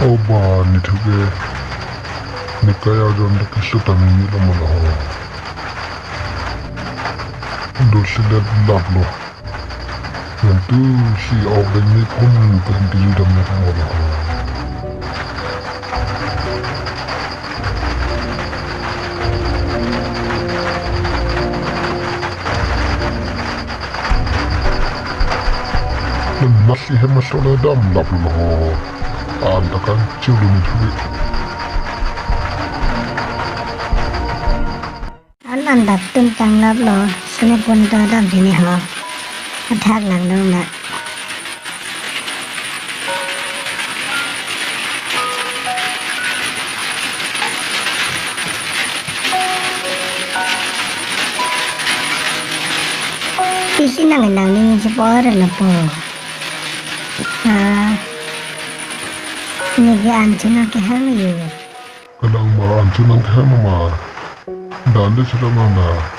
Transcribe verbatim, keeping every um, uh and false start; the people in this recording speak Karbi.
O ba, nithu ke, nikai arjon ta keso tame ni lo mo lo ho. Dulsi det lap lo. Nangtusi ok deng ni phone pen tiji dam ni mo lo ho. Nang masi hem masole dam lap lo ho. An ta kan chulu ni thuri. An an dap tum tang lap lo, sini pun ta dam sini ho. Athak lang dong na. Isi nang nang ni si por la po. Ah, ni ke an chuna ke hang yu. Kalang ma an chuna ke hang ma. Dan de chuna ma na.